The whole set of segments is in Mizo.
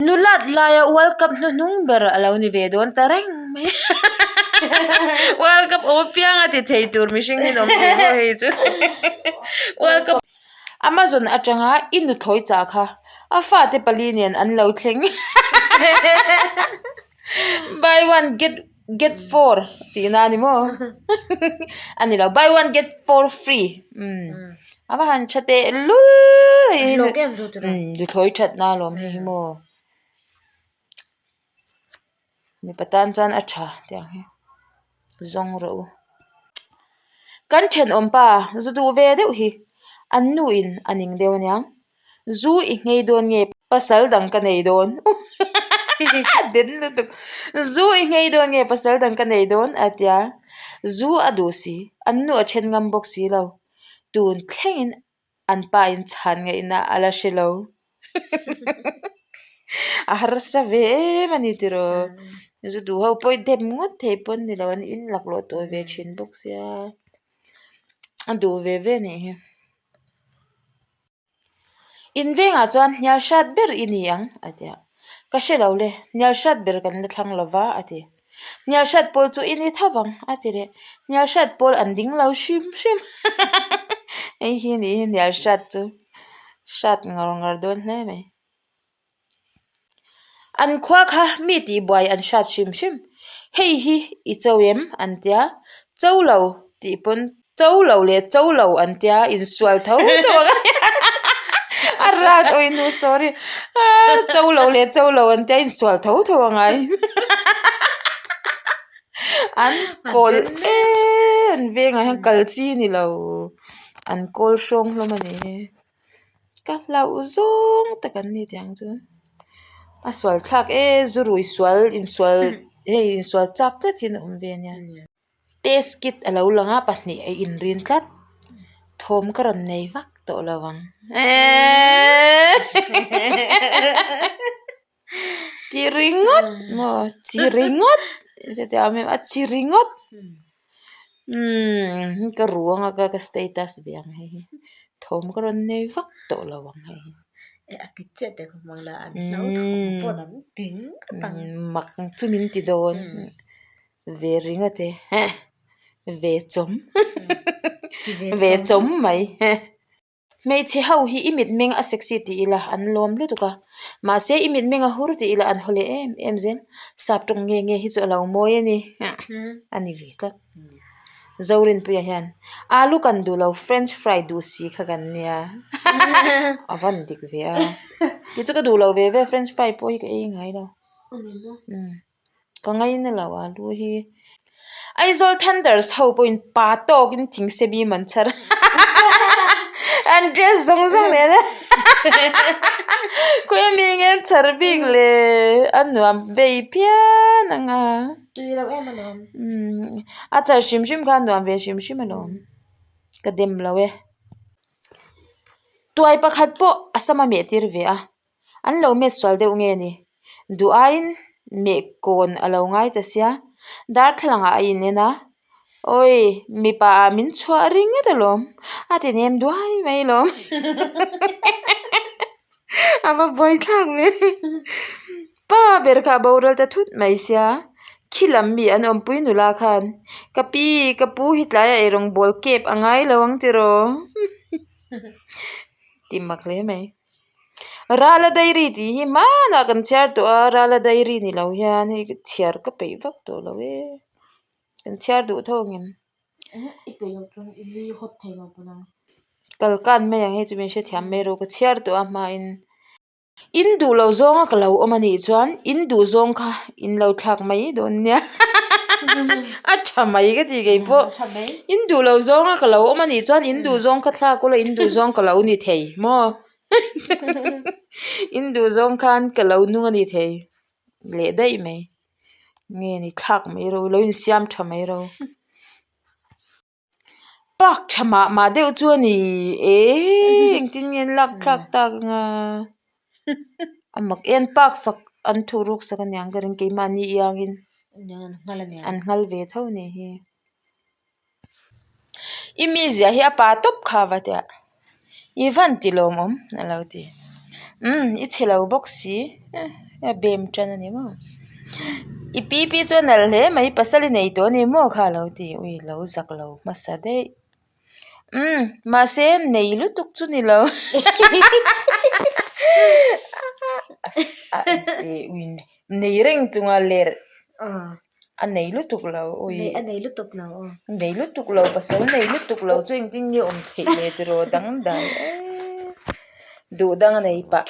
Nulat laia World Cup hnuhnung ber a lo ni ve dawn ta reng mai. World Cup awm apiang a ti thei tur mihring hi an awm ve maw hei chu. World Cup Amazon atanga i nuthlawi chah kha a fate pali nen an lo thleng. Buy one get get four tihna a ni maw? A ni lo buy one get four free umm a va han tha teh lul An hlawk em chu tura. Umm nuthlawi thatna alawm hei hi maw. Mipa tan chuan a tha tiang hi zawng rawh u. Kan thenawm pa zu duh ve deuh hi an nu in a ning deuh aniang. Zu i nghei dawn nge pasal dang ka nei dawn den lutuk zu i nghei dawn nge pasal dang ka nei dawn a tia zu a duh si an nu a then ngam bawk si lo tun thlengin an pa in chhan ngaihna a la hre lo a harsa ve em a ni tiraw zu duh ho pawh i dem ngawt thei pawn ni lo an in laklawh tawi ve thin bawk sia a duh ve ve a nih hi. In vengah chuan hnial hrat ber i ni ang a ti a, ka hre lo le, hnial hrat ber kan la thlang lo va a ti. Hnial hrat pawl chu i ni tho vang a ti leh, hnial hrat pawl an ding lo hrim hrim hei hi ni hi hnial hrat chu hrat ngar ngar dawn hle mai. An khua kha mi tihbuai an hrat hrim hrim. Hei hi i cho em? an tia. Cho lo tih pawn cho lo leh cho lo an tia insual tho tho ang a a rat awi nu sorry cho lo leh cho lo an tia insual tho tho ang ai an kawl em an vengah hian kal chi ni lo an kawl hrawng hlawm a ni hi. Ka hlauh zawng tak an ni tih ang chu a sual thlak e zu rui sual insual hei insual chak tlat hian a awm ve a nia test kit a lo lang a pahnih a inrin tlat thawm ka rawn nei vak tawh lo ang eeeee chi ringawt maw chi ringawt hetiang em em a chi ringawt umm ka ru anga ka ka status ve ang hei hi thawm ka rawn nei vak tawh lo ang hei hi umm mak chu min ti dawn ve ringawt e heh ve chawm ve chawm mai heh. Hmeichhe ho hi i mitmeng a sexy tih ila an lawm lutuk a, mahse i mitmeng a hur tih ila an haw leh em em zel. Sap tawng nge nge hi chu a lo mawi a ni a ni ve tlat. Zorinpuia hian alu kan duh lo french fry duh si kha kan nia a van dik ve a, kei chu ka duh lo ve ve french fry pawh hi ka ei ngai lo. Ka ngaina lo a lu hi Aizawl Thunders ho pawhin pa tawkin thingse bim an chhar an dress zawng zawng nen a khawi ami nge an chhar bik le a nuam vei phian ang a tui lo em alawm umm a chhar hrim hrim kha a nuam ve hrim hrim alawm ka dem lo e tuai pakhat pawh a sama meh tir ve a. An lo met sual deuh nge ni? Duh aiin meh kawn a lo ngai ta sia, darthlalang ah a in en a, Awi, mipa ah min chhuah ringawt alawm, a ti nem duai mai alawm a va buai thlak mai pa ber kha a boral ta thut mai sia, khi lam mi an awmpui nula khan ka pi ka pu hi tlaiah eirawng bawl kep a ngai lo ang tiraw ti mak hle mai. Rala dairy tih hi hmanah kan chhiar tawh a Rala dairy ni lo hian hei ka chhiar ka peih vak tawh lo e kan chhiar duh tho ang em kal kan mai ang hei chu min hrethiam mai rawh ka chhiar tawh a hmain. In duh lo zawnga ka lo awm a nih chuan in duh zawng kha in lo thlak mai dawn nia a tha mai ka ti kei pawh in duh lo zawnga ka lo awm a nih chuan in duh zawng kha thlak ula in duh zawng ka lo ni thei maw in duh zawng khan ka lo nung a ni thei leh daih mai nge ni thlak mai rawh u lo insiam tha mai rawh u. Park tha mah mah deuh chu a ni e engtin nge an lak thlak tak anga a mak em park sak an thuh ruk sak aniang ka ring keimahni iangin an nghal ve tho a nih hi i mizia hi a pa tawp kha va tia i van ti lawmawm a lo ti umm i chhe lo bawk si. A bem tan a ni maw? I pi pi chu a nalh hle mai pasal i nei tawh a ni maw kha a lo ti ui lo zak lo hmasa daih. Umm mahse nei lutuk chu ni lo nei reng chunga lerh a nei lutuk lo ui a nei lutuk lo aw nei lutuk lo pasal nei lutuk lo chu engtin nge awm theih le tiraw dangdai duh dang a nei pah.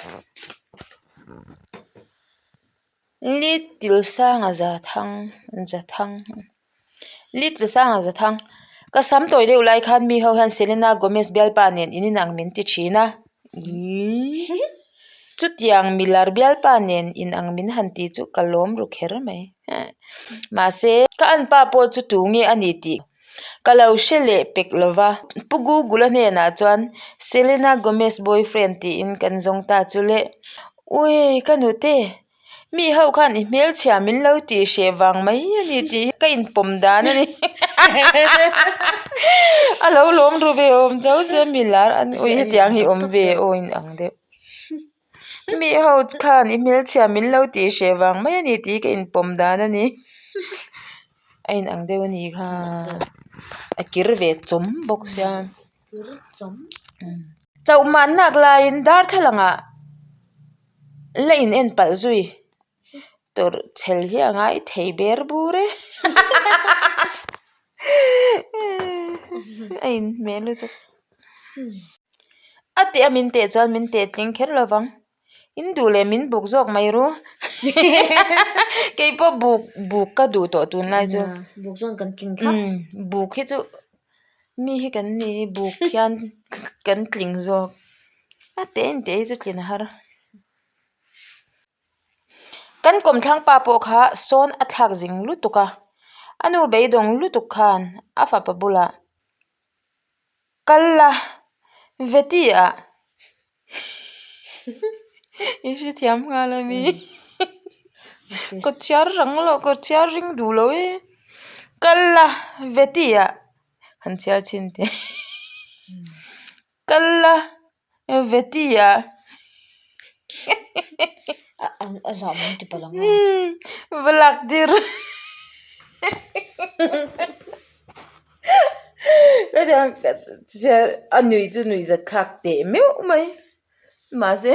Little sanga za thang za thang Little sanga za thang ka sam tawi deuh lai khan mi ho hian Selena Gomez bialpa nen in inang min ti thin a ihh chutiang milar bialpa nen inang min han ti chu ka lawm ru kher mai mahse ka anpa pawh chu tu nge a ni tih Ka lo hre leh pek lo va, Pu Google-a hnenah chuan Selena Gomez boyfriend tiin kan zawng ta chu le. Ui, ka nute, mi ho khan i hmelchhia min lo tih hreh vang mai a ni tih hi ka inpawm dan a ni. A lo lawm ru ve awm tho se mi lar a ni. Ui, hetiang hi awm ve aw in ang deuh. Mi ho khan i hmelchhia min lo tih hreh vang mai a ni tih hi ka inpawm dan a ni. A in ang deuh a ni kha a kir ve chawm bawk sia chauh mah nak laiin darthlalang ah la in en palh zui tawrh chhel hi a ngai thei ber bur e a inhmeh lutuk a teh a min teh chuan min teh tling kher lo vang. In duh leh min buk zawk mai ru. Kei pawh buk buk ka duh tawh tunlai chu. Buk chuan kan tling thlap. Buk hi chu mi hi kan ni buk hian kan tling zawk. A teh in teh hi chu tlin a har. Kan kawmthlang pa pawh kha sawn a thlak zing lutuk a. A nu beidawng lutuk khan a fapa bulah. Kal la, Veti ah i hrethiam nghal a mi ka chhiar rang lo ka chhiar ring duh lo e kal la Veti ah han chhiar chhin teh kal la Veti ah. A zah mai ti palh ang a. Va lak tir. A nui chu nui zat thlak teh meuh mai. Mahse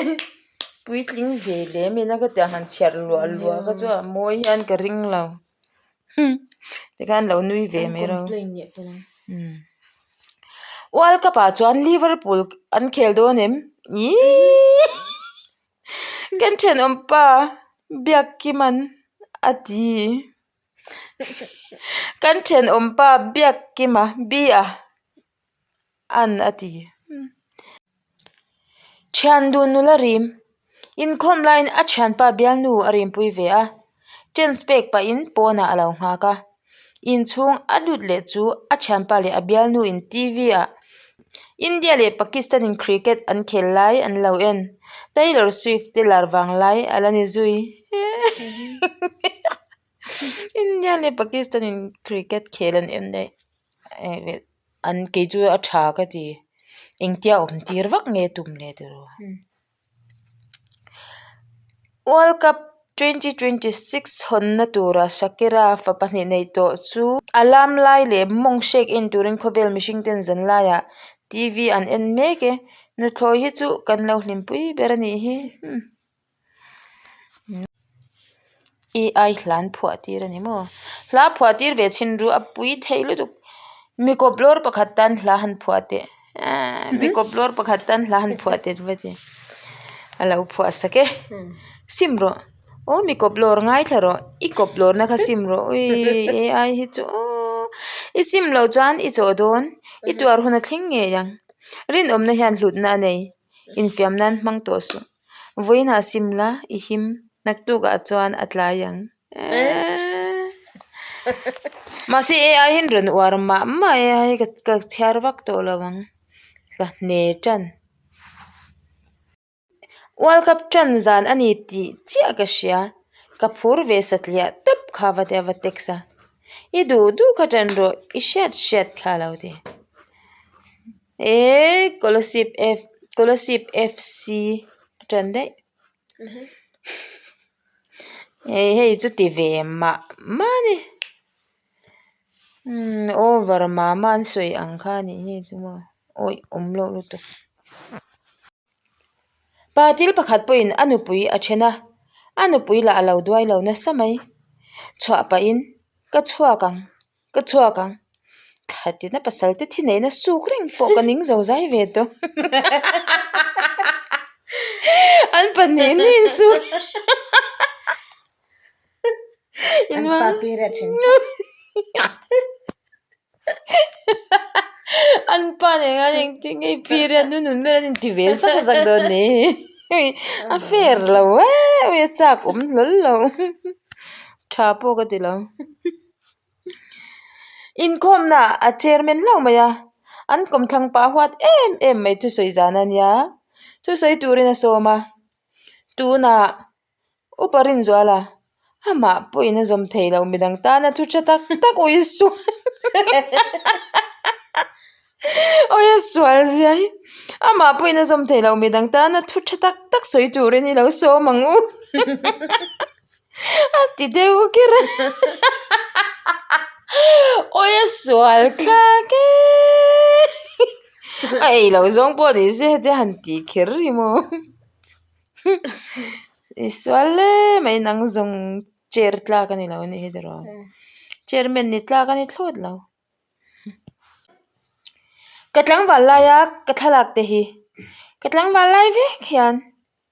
puitling ve lem ila ka tiang han chhiar luah luah kha chu a mawi hian ka ring lo. Tikhan lo nui ve mai ro. World Cup ah chuan Liverpool an khel dawn em? Iiii Kan thenawm pa Biakkima'n a ti. Kan thenawm pa Biakkima Bia an a ti. Thian dun nula rim inkhawm laiin a thianpa bialnu a rimpui ve a, chance pek pahin pawnah a lo nghak a. Inchhung a lut leh chu a thianpa leh a bialnu in T_V ah India leh Pakistan in cricket an khel lai an lo en. Taylor Swift te lar vang lai a la ni zui. India leh Pakistan in cricket khel an en daih. An kei chu a tha ka ti engtia awm tir vak nge tum leh tiraw World Cup 2026 hawnna tura Shakira fa pahnih neih tawh chu a lam lai leh mawng hrek en turin khawvel mihring ten zan laiah T_V an en mek e nuthlawi hi chu kan lo hlimpui ber a nih hi. AI hla an phuah tir a ni maw hla phuah tir ve chhin ru a pui thei lutuk mi kawp lawr pakhat tan hla han phuah teh eee mi kawp lawr pakhat tan hla han phuah teh va ti a lo phuah sak e sim rawh aw mi kawp lawr ngaithla rawh i kawp lawr na kha sim rawh awii AI hi chu aww i sim loh chuan i chawh dawn i tuar hun a thleng ngei ang rinawmna hian hlutna a nei. Infiam nan hmang tawh suh. Vawiinah sim la, i him. Naktukah chuan a tlai ang. Mahse AI hian rawn uar mah mah e a, hei ka chhiar vak tawh lo ang. Ka hne tan. World Cup tan zan a ni tih chiah ka hria. Ka phur ve satliah tawp kha va tia va text a. I duh duh kha tan rawh, i hriat hriat kha a lo ti. Eee Kolasib F Kolasib F C a ṭan daih. Hei hei chu ti ve mah mah a ni umm over mah mah an sawi ang kha a nih hi chu maw awih awm loh lutuk. Patil pakhat pawhin a nupui a then a, a nupui lah a lo duai lo nasa mai. Chhuah pahin ka chhuak ang. Ka chhuak ang. Thlatina pasal te thi neihna suk reng pawh ka ning zo zai ve tawh. An pahnih ni in suk. An pa period thin tlat. An pa nen khan engtin nge period nu nun ber an inti ve zak zak dawn ni. A fair lo e, a chak awm hlawl lo. Tha pawh ka ti lo. Inkhawmna a chairman hlauh mai a, an kawmthlang pah huat em em mai thusawi zan a nia, thusawi turin a sawm a, tunah Upa Rinzuala amah pawhin a zawm thei loh midang tana thu tha tak tak ui sual awi a sual zia hi amah pawhin a zawm thei loh midang tana thu tha tak tak sawi turin i lo sawm ang u. A ti deuh kher a awi a sual thlak e a ei loh zawng pawh ni se hetia han tih kher hi maw i sual hle mai nang zawng chair tlak a ni lo a nih hi tiraw chairman ni tlak a ni thlawt lo. Ka tlangval laia ka thlalak te hi ka tlangval lai vek hian.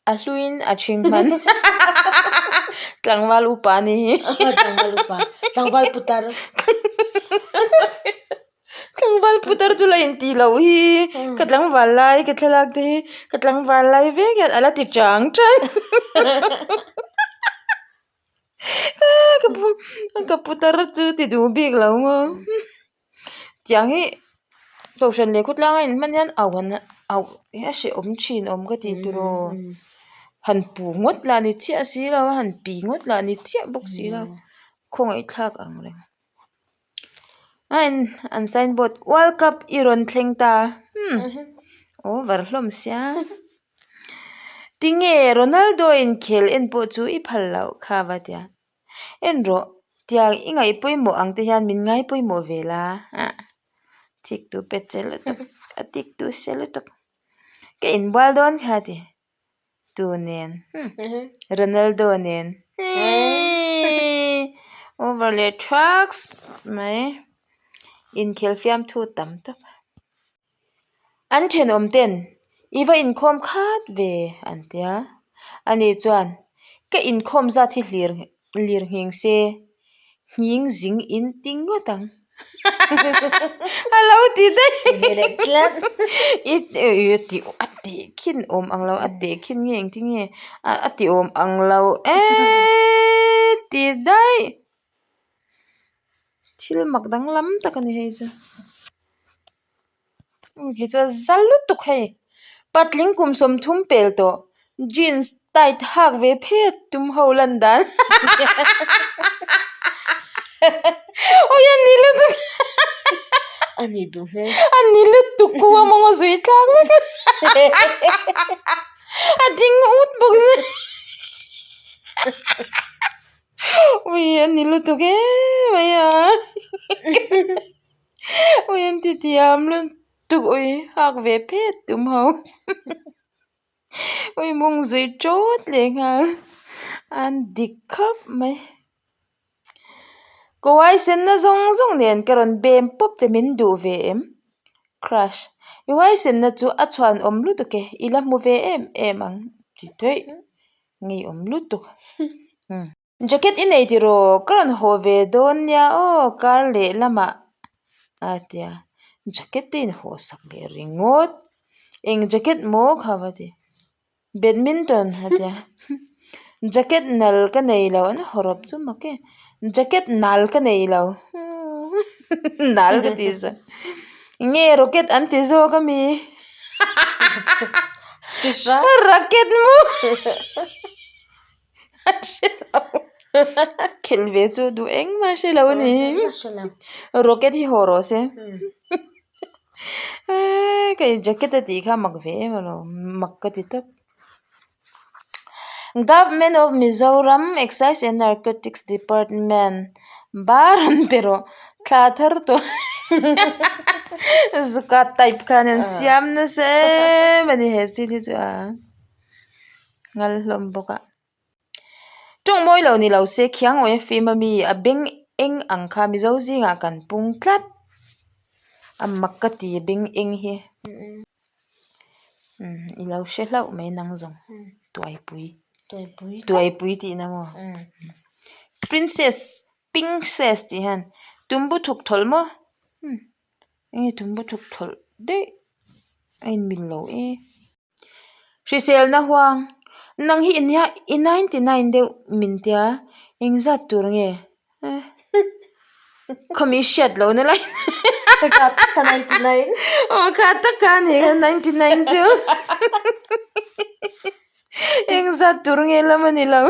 A hluin a ṭhing hman. Tlangval upa a ni hi. Tlangval upa. Tlangval putar. Tlangval putar chu la intih loh hi. Ka tlangval lai ka thlalak te hi ka tlangval lai vek hian a la ti chang chang. Ka putar chu ti duh bik lo maw. Tiang hi Kohhran leh khawtlang a inhman hian au han au hi a hrehawm thin awm ka tih tur aw han pu ngawt lah ni chiah si lo a han pi ngawt lah ni chiah bawk si lo khawngaih thlak ang reng a in an sign board world cup i rawn thleng ta umm over hlawm sia tinge Ronaldo inkhel en pawh chu i phal loh kha va tia. En rawh, tiang i ngaih pawimawh ang te hian min ngai pawimawh ve la ah thik tu pe che lutuk a tik tu se lutuk ka inbual dawn kha ti tu nen Ronaldo nen eeii over leh thaks mai inkhel fiamthu tam tawp. An thenawm ten i va inkhawm khat ve an tia. Ani chuan ka inkhawm zat hi hlir lir nghing se nghing zing in ti ngawt ang a lo ti daih i ti a tehkhin awm ang lo a tehkhin nge engtin nge a ti awm ang lo eeee ti daih thil mak danglam tak a ni hei chu. Khi chu a za lutuk hei patling kum 30 pel tawh jeans tight hak ve phet tum ho lan dan awi a ni lutuk a ni duh hmel a ni lutuk ku a mawng a zui tlak vek a ding ut bawk si ui a ni lutuk em mai a. Ui an ti thiam lutuk ui hak ve phet tum ho ui mawng zui tawt leh nghal an dik khawp mai ka huaisenna zawng zawng nen ka rawn bem pawp che min duh ve em crush i huaisenna chu a chhuan awm lutuk e i la hmu ve em em ang ti daih ngeiawm lutuk. Jacket i nei tiraw? Ka rawn haw ve dawn nia aw kar leh lamah a ti a, jacket te inhaw sak leh ringawt. Eng jacket maw kha va ti? Badminton a ti a, jacket nal ka nei lo an hawrawp chu mak e, jacket nal ka nei lo nal ka tih zawk nge rocket an ti zawk ami? Racket maw? A hre lo khelh ve chu duh engmah a hre lo a ni rocket hi haw rawh se eee kei jacket a tih kha mak ve em alawm mak ka ti tawp. Government of Mizoram Excise and Narcotics Department bar an pe rawh thla thar tawh zuka type khan an siam nasa em a ni he thil hi chu a ngal hlawm bawk a. Tawng mawi lo ni lo se khiang awih a fim a mi a beng eng ang kha Mizo zingah kan pung tlat a mak ka ti a beng eng hi umm i lo hre hlauh mai nang zawng tuaipui tuaipui tihna maw princess princess tih hian tumbu thuk thawlh maw umm enge tumbu thuk thawlh daih a inmil lo e. Hriselna huang, nang hi i i 99 deuh min tia, engzat tur nge? Khawmi hriat lo na lai. Kha tak kha 99. Aw kha tak kha a ni kha 99 chu. Engzat tur nge lam a ni lo.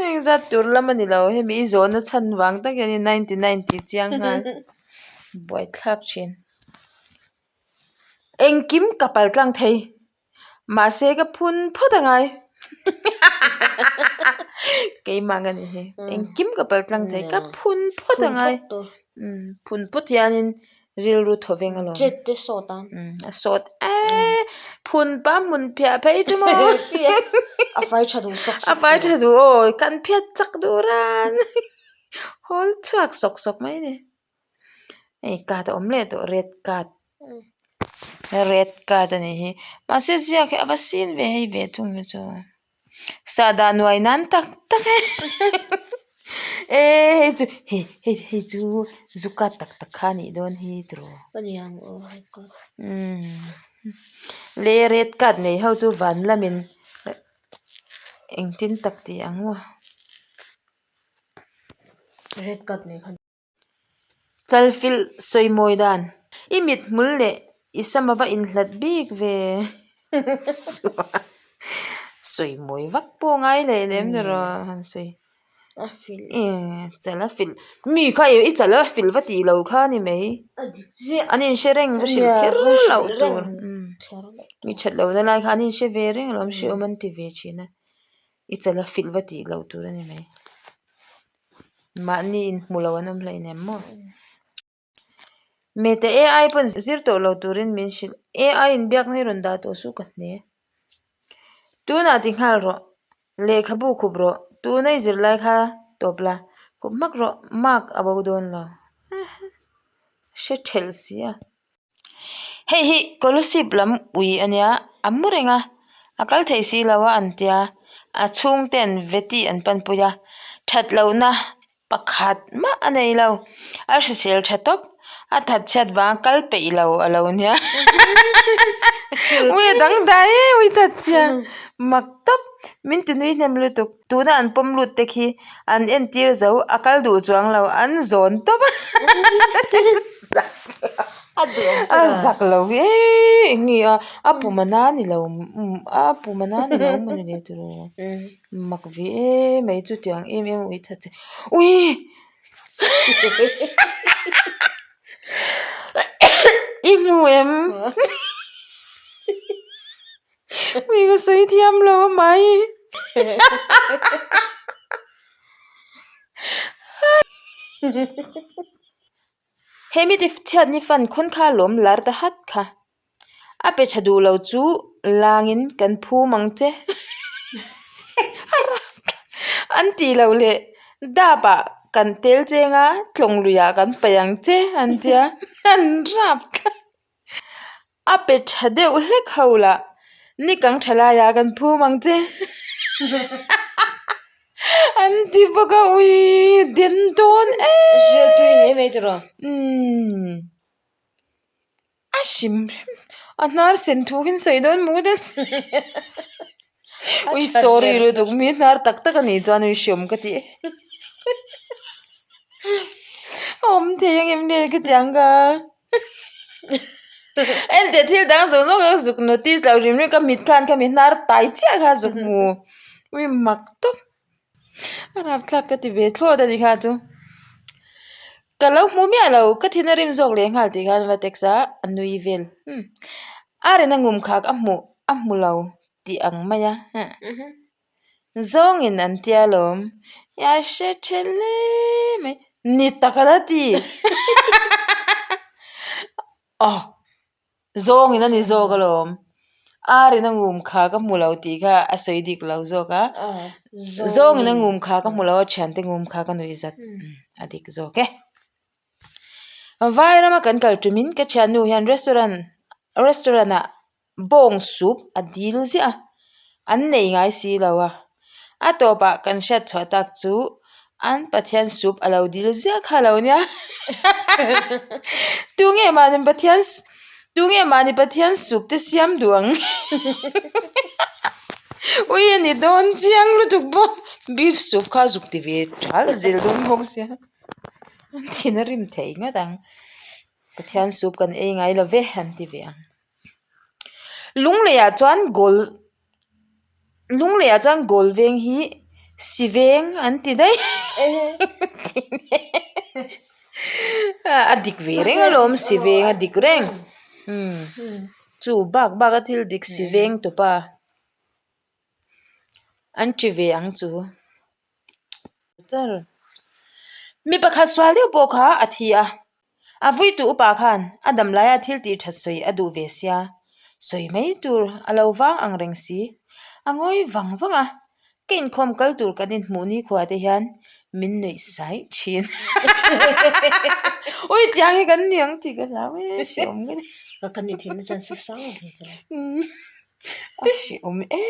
Engzat tur lam a ni lo, hemi i zawhna chhan vang tak hian i 99 tih chiang nghal. Buaithlak thin. Engkim ka pal tlang thei mahse ka phun phawt a ngai keimah ka ni hi engkim ka pal tlang thei ka phun phawt a ngai phun phawt hianin rilru thaw veng alawm chet te sawt a a sawt eee phun pa hmun phiah phei chu maw a fai tha duh sawk sawk a fai tha duh aw kan phiat chak duh ran hawl chhuak sawk sawk mai a ni. Hei card a awm leh tawh red card red card a nih hi mahse ziak hi a va sin ve hei ve thung hi chu sahdah nuai nan tak tak e eh hei chu hei hei hei chu zu card tak tak kha a nih dawn hi tiraw umm le red card nei ho chu van lamin engtin tak tih ang maw. Red card nei khan. Chalfilh sawimawi dan. I mit hmul leh i sam ava inhlat bik ve. Sawimawi vak pawh ngai leh lem ni rawh han sawi. A filh. Chal a filh. Mi kha i chal a filh va tih lo kha ni mai. An inhre reng va hrilh kher loh tur. Mi that lohna lai kha an inhre ve reng alawm hreawm an ti ve thin a. I chal a filh va tih loh tur a ni mai. Mahni inhmu lo an awm hlei nem maw? Mete AI pawn zir tawh lo turin min hrilh. AI in biakna hi rawn dah tawh suh ka hne. Tunah ti nghal rawh. Lehkhabu khup rawh. Tuna i zir lai kha tawp la. Khup hmak rawh. Mark a bo dawn lo. Hre thelh si a. Hei hi Kolasib lam ui a nia a mu reng a a kal thei si lo a an tia a chhungten veti an panpui a that lohna pakhat mah a nei lo a hrisel tha tawp a that chhiat vang a kal peih lo a lo nia ui a dangdai em ui that chhia mak tawp min ti nui hnem lutuk. Tuna an pawm lut te khi an entir zo a kal duh chuang lo an zawn tawp a a zak lo hi eng nge a a pum a na ni lo a pum a na ni lo maw ni le tiraw mak ve em mai chutiang em em ui that che ui i hmu em. Ui ka sawi thiam lo a mai. He mite chhiatni fan khawn kha lawm lar ta hat kha. A pe tha duh lo chu langin kan phum ang che. An tih loh leh dap ah kan tel cheng a tlawng lui ah kan paih ang che an tia an rap tlat. A pe tha deuh hlek ho lah ni kang tha laiah kan phum ang che an ti bawk a ui den dawn em Hriat tui ngei mai tiraw umm a hrim hrim a hnar sen thu hi an sawi dawn maw ten Ui sorry lutuk mi hnar tak tak a nih chuan ui hriawm ka ti a awm thei ang em le ka ti ang ka Enteh thil dang zawng zawng ka zuk notice loh hrim hrim ka mit khan ka mi hnar tai chiah kha zuk hmu ui mak tawp a rapthlak ka ti ve thlawt a ni kha chu ka lo hmu miah lo ka thin a rim zawk leh nghal tih khan va text a a nui vel a rina ngum khak a hmuh. a hmu lo tih ang mai a zawngin an tia lawm a hre the hle mai ni tak a la ti aw zawngin a ni zawk alawm ar in a ngum kha ka hmu lo tih kha a sawi dik lo zawk a zawngin a ngum kha ka hmu lo a thiante ngum kha ka nuih zat a dik zawk e. Vai rama kan kal tumin ka thiannu hian restaurant restaurant ah bawng sup a dil ziah a an nei ngai si lo a a tawpah kan hriat chhuah tak chu an pathian sup a lo dil ziah kha a lo nia tunge mahni pathian tunge mahni pathian sup te siam duh ang ui a ni dawn chiang lutuk bawk beef soup kha zuk ti ve thal zil dawn bawk sia. An thin a rim thei ngawt ang. Pathian soup kan ei ngai lo ve an ti ve ang. Lungleiah chuan goal Lungleiah chuan goal veng hi si veng an ti daih. A dik ve reng alawm si veng a dik reng. Chu bak bak a thil dik si veng tawpa an ti ve ang chu. Mi pakhat sual deuh pawh kha a thi a, a vuitu upa khan a dam laia thil tih that sawi a duh ve sia, sawi mai tur a lo vang ang reng si. A ngawi vang vang a, ka inkhawm kal tur kan inhmuh nikhua te hian min nuih sai thin. Ui tiang hi kan nui ang tih ka hlau e, hreawm ka ti. Ka nuih theihna chuan si sang ve chu. A hreawm e.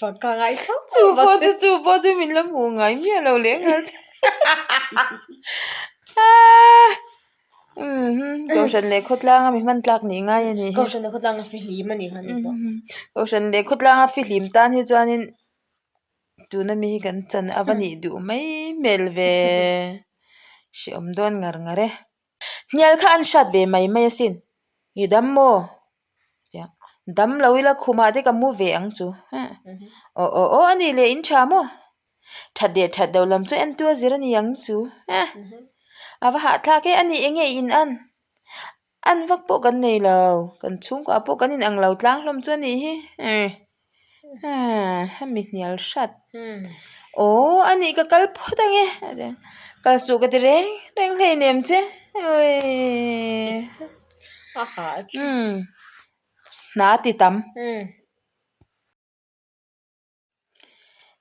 Faka ngai tho Chu pawh chu chu pawh chu min la hmuh ngai miah lo leh nghal che. Kohhran leh khawtlanga mi hman tlak nih ngai a nih hi. Kohhran leh khawtlanga fihlim a nih kha ni pawh. Kohhran leh khawtlanga fihlim tan hi chuanin tuna mi hi kan chan a va nih duh mai hmel ve. Hreawm dawn ngar ngar e. Hnial kha an hrat ve mai mai asin. I dam maw? Tia dam lo ila khumah te ka mu ve ang chu. Aw aw aw a nih leh in tha maw? That leh that lo lam chu entu a zir a ni ang chu. A va hahthlak e a nih eng nge in an? An vak pawh kan nei lo. Kan chhungkuah pawh kan inang lo tlang hlawm chu a nih hi. Hemi hnial hrat. Aw a nih ka kal phawt ang e. Kal suh ka ti reng reng hleinem che. Hna ti tam.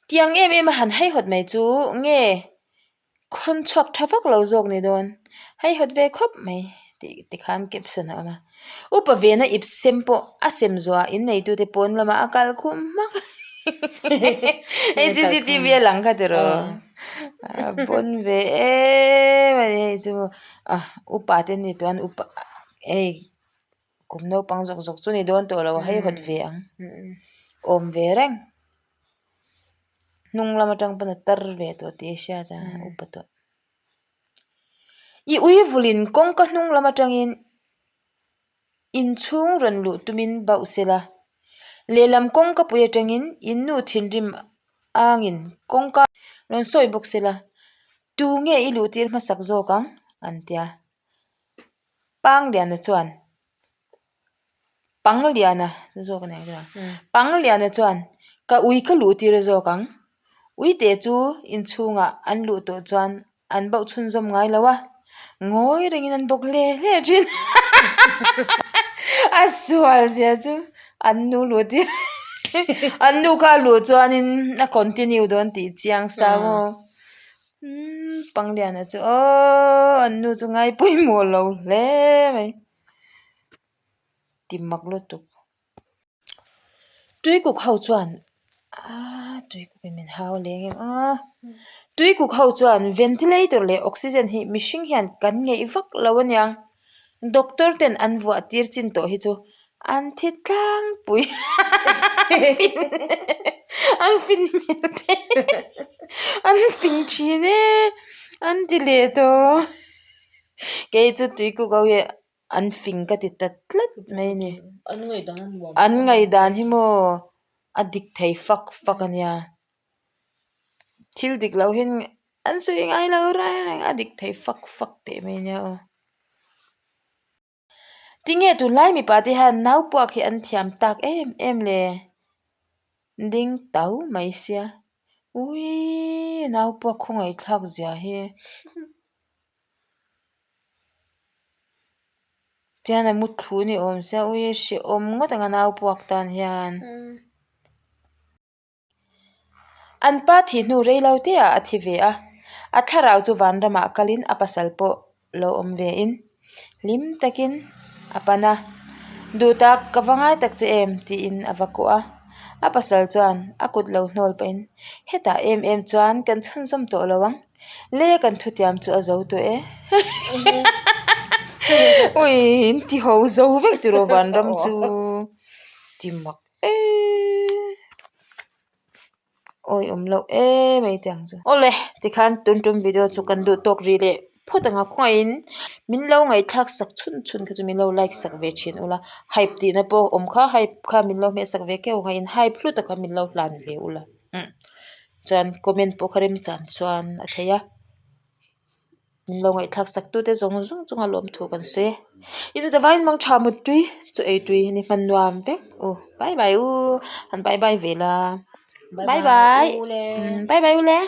Tiang em em a han haihawt mai chu nge khawn chhuak tha vak lo zawk ni dawn haihawt ve khawp mai tih tikhan caption a awm a upa vena ip sem pawh a sem zuah in neitute pawn lamah a kal khum hmak a hei cctv a lang kha tiraw a pawn ve em a ni hei chu a upa te an ni tawh a upa hei. Kum naupang zawk zawk chu ni dawn tawh lo a haihawt ve ang. Awm ve reng. Hnung lam atang pawn a tar ve tawh tih a hriat a, a upa tawh. I ui vulin kawngka hnung lam atangin inchhung rawn luh tumin bauh sela. Lehlam kawngka pui atangin in nu thinrim angin kawngka rawn sawi bawk sela. Tu nge i luh tir hmasak zawk ang? an tia. Pangliana chuan Pangliana zawk a ni ang chu Pangliana chuan ka ui ka luh tir zawk ang uite chu inchhungah an luh tawh chuan an bauh chhunzawm ngai lo a ngawi rengin an bawk hle hle thin a sual zia chu an nu luh tir an nu kha a luh chuanin a continue dawn tih chiang sa maw. Umm Pangliana chu aww an nu chu ngai pawimawh lo hle mai ti mak lutuk tuikuk ho chuan aaa tuikuk in min hau leng em a tuikuk ho chuan ventilator leh oxygen hi mihring hian kan ngeih vak lo aniang doctor ten an vuah tir chin tawh hi chu An thi tlangpui an fin hmel te an fing thin e an ti leh tawh kei chu tuikuk ho hi an fing ka ti ta tlat mai a ni an ngaihdan hi maw a dik thei fak fak a nia thil dik loh hian an sawi ngai lo reng reng a dik thei fak fak teh mai a nia aw. Tinge tunlai mipa te hian nau puak hi an thiam tak em em le? Ding tau mai sia. Uii nau puak khawngaihthlak zia hi. Tihian a mutthlu ni awm sia ui hrehawm ngawt ang a nau puak tan hian. An pa thih hnu rei lo te ah a thi ve a, a thlarau chu vanramah kalin a pasal pawh lo awm ve in hlim takin a pan a, duh tak ka va ngai tak che em tiin a va kuah a, a pasal chuan a kut lo hnawl pahin hetah em em chuan kan chhunzawm tawh lo ang, leia kan thutiam chu a zo tawh e ui in ti ho zo vek tiraw vanram chu ti mak. Eeii awi awm loh em mai te ang chu. Awle tikhan tun tum video chu kan duh tawk rih leh phawt ang a khawngaih in min lo ngaihthlak sak chhun chhun kha chu min lo like sak ve thin ula hype tih na pawh awm kha hype kha min lo hmeh sak ve keuh ang a in hype hlu tak kha min lo hlan ve ula chuan comment pawh kha remchan chuan a theih a. Min lo ngaihthlak sak tute zawng zawng chunga lawmthu kan sawi e. In zavaiin mang tha muttui chu ei tui ni hman nuam vek u bye bye u han bye bye ve la bye bye bye bye u le.